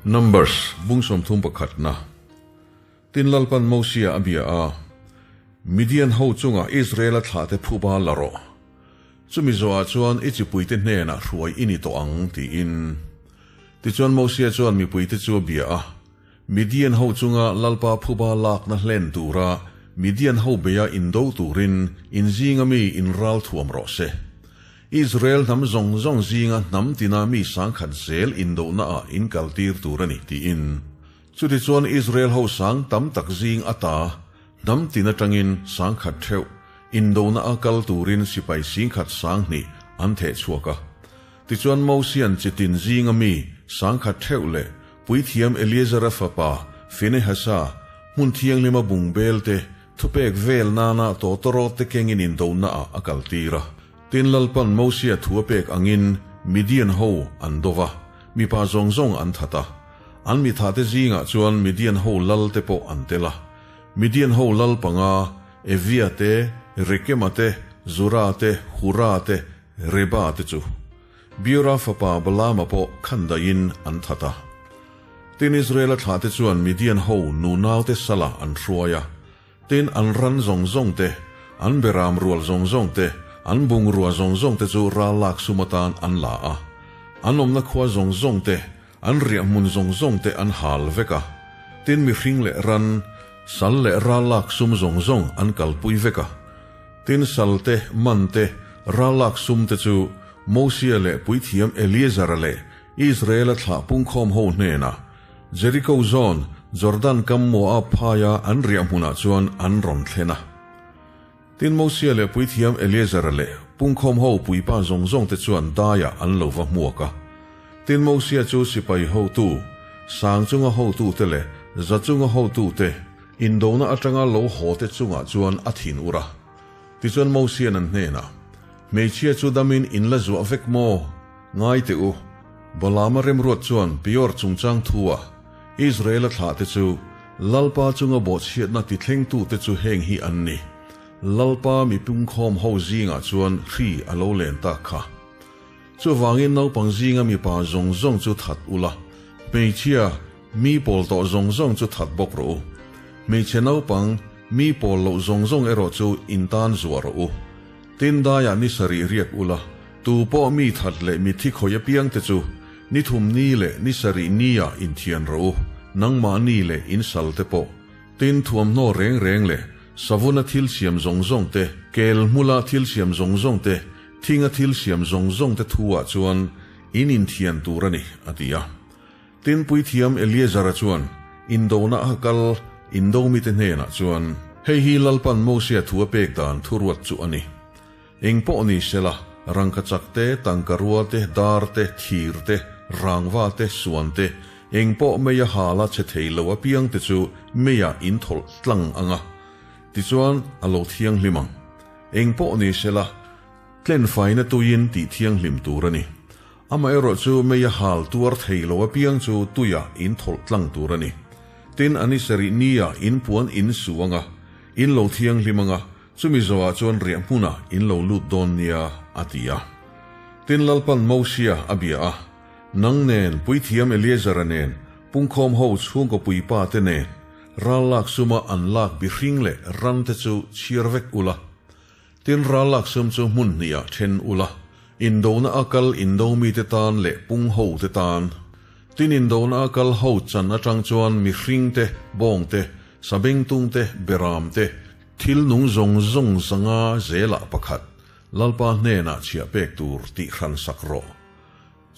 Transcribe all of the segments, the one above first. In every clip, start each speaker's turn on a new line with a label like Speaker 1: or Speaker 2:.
Speaker 1: Numbers, bung 31 na. Tin Lalpan Mosia a bia a, Midian ho chunga Israela thlahte phuba la rawh. Chumi zawhah chuan i chipuite hnenah hruai i ni tawh ang, tiin. Tichuan Mosia chuan mipuite chu a bia a, Midian ho chunga Lalpa phuba lakna hlen tura Midian ho beia indo turin in zinga mi in ral thuam rawh se. Israel hnam zawng zawng zinga hnam tina mi sangkhat zel indohnaah in kaltir tur a ni, tiin. Chutichuan Israel ho sang tam tak zing ata hnam tin atangin sangkhat theuh indona a kal turin sipai singkhat 2000 an theh chhuak a. Tichuan Mosian chitin zinga mi sangkhat theuh leh Puithiam Eleazara fapa Finehasa hmun thianghlima bungbel te thupek vel nana tawtawrawt te kengin indona ah a kaltir a. Tin Lalpan Mosia thu a pek angin Midian ho an do va, mipa zawng zawng an that a. An mithate zingah chuan Midian ho lal te pawh an tel a. Midian ho lal panga, Evia te, Rekema te, Zura te, Hura te, Reba te chu. Beora fapa Balaama pawh khan daihin an that a. Tin Israela thlahte chuan Midian ho nunaute salah an hruai a. Tin an ran zawng zawng te, an beram rual zawng zawng te, an bungrua zawng zawng te chu ral lak sum atan an la a. An awmna khua zawng zawng te, An riahhmun zawng zawng te an hal vek a, tin mihring leh ran, sal leh ral lak sum zawng zawng an kalpui vek a. Tin sal te, man te, ral lak sum te chu Mosia leh puithiam Eleazara leh Israela thlah pungkhawm ho hnenah Jeriko zawn Jordan kam Moab phaia an riahhmunah chuan an rawn thlen a. Tin Mosia leh puithiam Eleazara leh pungkhawm ho puipa zawng zawng te chuan daiah an lo va hmuak a. Tin Mosia chu sipai hotu, sang chunga hotute leh za chunga hotute indona atanga lo haw te chungah chuan a thin ur a. Tichuan Mosia'n an hnenah, Hmeichhia chu damin in la zuah vek maw? Ngai teh u. Balaama remruat chuan Peor chungchang thu a, Israela thlahte chu Lalpa chunga bawhchhiatna tithlengtute chu heng hi an ni. Lalpa mipungkhawm ho zingah chuan hri a lo len tak kha. Chuvangin naupang zinga mipa zawng zawng chu that ula, hmeichhia, mi pawl tawh zawng zawng chu that bawk rawh u. Hmeichhe naupang, mi pawl loh zawng zawng erawh chu in tan zuah rawh u. Tin daiah ni sarih riak ula, tu pawh mi that leh mi thi khawih apiangte chu ni thum ni leh ni sarih nia inthian rawh u, nangmahni leh in sal te pawh. Tin thuamhnaw reng reng leh savuna thil siam zawng zawng te, kel hmula thil siam zawng zawng te, thinga thil siam zawng zawng te thu ah chuan in inthian tur a ni, a ti a. Tin puithiam Eleazara chuan indona a kal indo mite hnenah chuan, Hei hi Lalpan Mosia thu a pek dan thuruat chu a ni. Eng pawh ni sela, rangkachak te, tangkarua te, dar te, thir te, rangva te, suan te, eng pawh meia hala che thei lo apiang te chu meiah in thawlh tlang ang a, tichuan a lo thianghlim ang. Eng pawh ni sela, tlenfaina tuiin tih thianghlim tur a ni. Amaherawh chu meia hal tuar thei lo apiang chu tuiah in thawlh tlang tur a ni. Tin, a ni sarih nia in puan in su ang a, in lo thianghlim ang a, chumi zawhah chuan riah hmunah in lo lut dawn nia, a ti a. Tin, Lalpan Mosia a bia a, Nang nen, puithiam Eleazara nen, pungkhawm ho chhungkaw puipa te nen, ral lak suma an lak bihring leh ran te chu chhiar vek ula, Tin ral lak sum chu hmun hnihah then ula, indona a kal indo mite tan leh pung ho te tan. Tin indona a kal ho chan atang chuan mihring te, bawng te, sabengtung te, beram te, thil nung zawng zawng zanga zelah pakhat Lalpa hnenah chhiah pek tur tih hran sak rawh.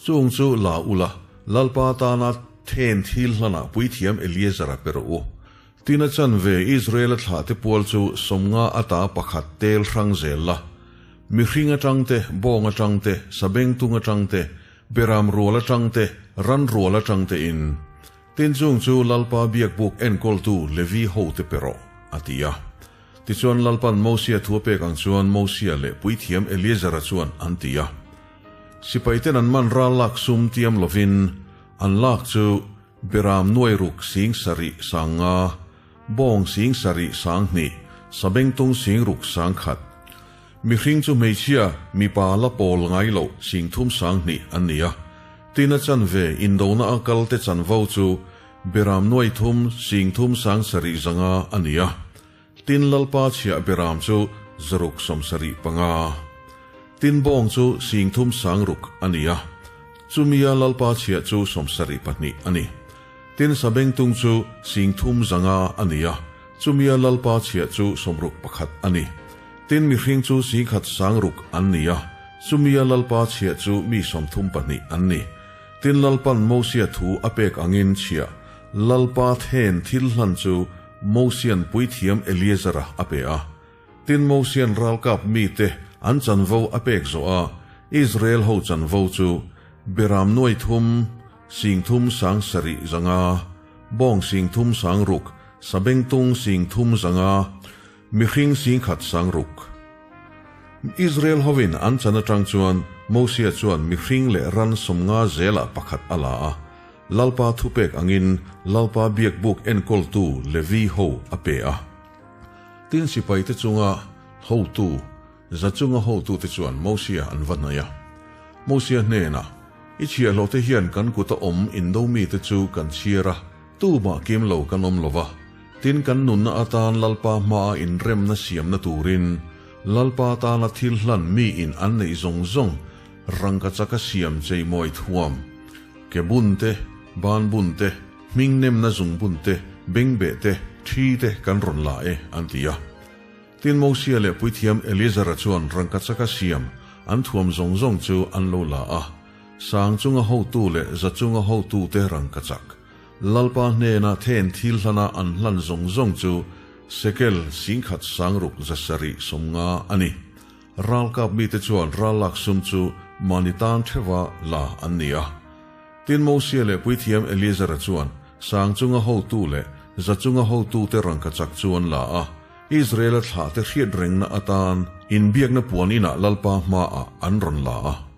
Speaker 1: Chung chu la ula, Lalpa tana then thil hlanah puithiam Eleazara pe rawh u. Tin a chanve Israela thlahte pual chu 50 ata pakhat tel hrang zel la. Mihring atang te, bawng atang te, sabengtung atang te, beram rual atang te, ran rual atang te in. Tin chung chu Lalpa biakbuk enkawltu Levi hote pe rawh, a ti a. Tichuan Lalpan Mosia thu a pek ang chuan Mosia leh puithiam Eleazara chuan an ti a. Sipaiten an man ral lak sum tiam lovin an lak chu Beram nuai ruk 7500, bawng 7200, sabengtung 6100. Mihring chu hmeichhia mipa la pawl ngai loh 32,000 an ni a. Tin a chanve indona a kalte chanvo chu beram nuai thum 30 75 a ni a. Tin Lalpa chhiah beram chu 175. Tin bawng chu 30 600 a ni a, chumia Lalpa chhiah chu 72 a ni. Tin sabengtung chu 300 a ni a, chumia Lalpa chhiah chu 61 a ni. Tin mihring chu 10 600 an ni a, chumia Lalpa chhiah chu mi 32 an ni. Tin Lalpan Mosia thu a pek angin chhiah Lalpa then thil hlan chu Mosian puithiam Eleazara a pe a. Tin Mosian ralkap mi te an chanvo a pek zawh a, Israel ho chanvo chu beram nuai thum 30 700, bawng 30 600, sabengtung 300, mihring 10 600. Israel hovin an chan atang chuan Mosia chuan mihring leh ran 50 zela pakhat a la a. Lalpa thupek angin Lalpa biakbuk enkoltu Levi ho a pe a. Tin sipai te chunga hotu, za chunga hotu te chuan Mosia an va hnai a. Mosia hnena, I chhiahhlawh te hian kan kuta awm indo mi te chu kan chhiar a, tu mah kim lo kan awm lova. Tin kan nunna atan Lalpa hmaa inremna siamna turin Lalpa tana thil hlan mi in an nei zawng zawng rangka chaka siam cheimawi thuam. Ke bun te, ban bun te, hming nemna zung bun te, bengbe te, thi te kan rawn la e, an ti a. Tin Mosia leh puithiam Eleazara chuan rangka chaka siam an thuam zawng zawng chu an lo la a. Sang chunga hotu leh za chunga hotu te rangka chak. Lalpa hnena then thil hlana an hlan zawng zawng chu sekel 10 600 750 a ni. Ralkap mi te chuan ralak sum chu manitan thewa la an ni a. Tin Mosia leh puithiam Eleazara chuan sang chunga hotu leh za chunga hotu te rangka chak chuan la a. Israel a thla te hriat rengna atan inbiakna puan inah Lalpa hma a an rawn la a.